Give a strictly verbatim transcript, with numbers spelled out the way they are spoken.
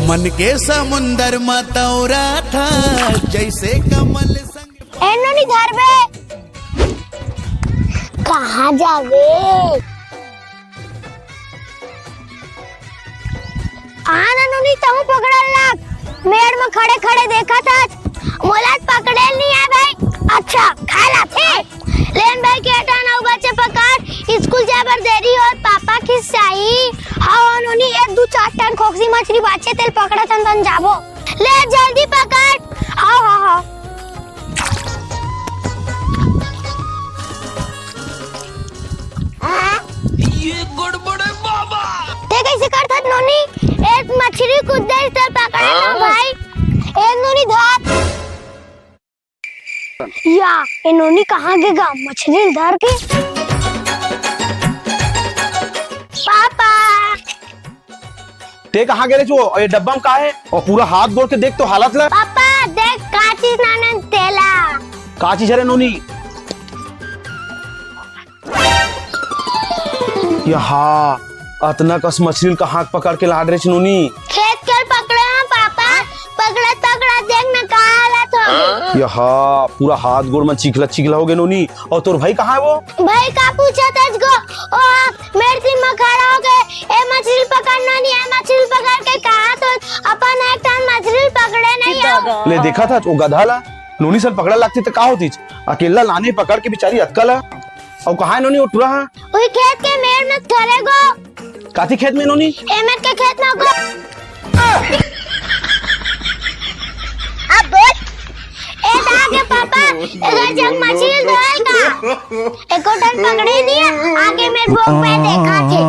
मन के समुंदर म तौरा था, जैसे कमल संग। ए नोनी, धरबे। कहाँ जाबे? आ ना नोनी, तहूँ पकड़ल लाग। मेड़ म खड़े खड़े देखत हस, मोला पकड़े ल नइ आय भाई। अच्छा, खा ला थे। लेन भाई, के टन अउ बचे पकड़, स्कूल जाए बर देरी होत, पापा खिस्साही। हाँ नोनी, एक दू चार टन खोखसी मछली बाचे, तेल पकड़त हन तन जाबो। ले जल्दी पकड़। हाँ, हाँ, हाँ। ये गड़बड़ है बाबा। ते कैसे करथस नोनी? एक मछली कूद दे, तेल पकड़ लो भाई। ए नोनी, धर। या, ए नोनी कहाँ गे गा? मछली ल धर के। पापा। ते कहाँ गे रेहेस वो? ये डब्बा म का हे? अउ पूरा हाथ गोड़ के देख तो हालत ला। पापा, देख का चीज लानेन तेला। का चीज हरे नोनी? यहा, अतना कस मछली ल कहाँ पकड़ के लाने रेहेस नोनी? खेत के ल पकड़े हँव पापा, पकड़त पकड़त देख ना का हालत हो गे। यहा, पूरा हाथ गोड़ म चिखला चिखला हो गे नोनी। अउ तोर भाई कहाँ हे वो? भाई का पूछत हस गो? ओ, मेड़ तीर म खड़ा हो गे, ए मछली ल पकड़ नोनी, ए मछली ल पकड़ के कहा तो अपन एक ठन मछली ल पकड़े नइ हँव। ले देखत हस वो गधा ला, नोनी सन पकड़े लागतिस त का होतिस? अकेल्ला लाने पकड़ के बिचारी अतका ला। अउ कहाँ हे नोनी वो टुरा ह? उही खेत के मेड़ म खड़े गो। काती खेत म नोनी? ए मेड़ के खेत म गो। अब बोल। ए दागे पापा, ए जग मछली धोए का? एको ठन पकड़े नइ हे, आगे मेड़ भोग पे देखा थे।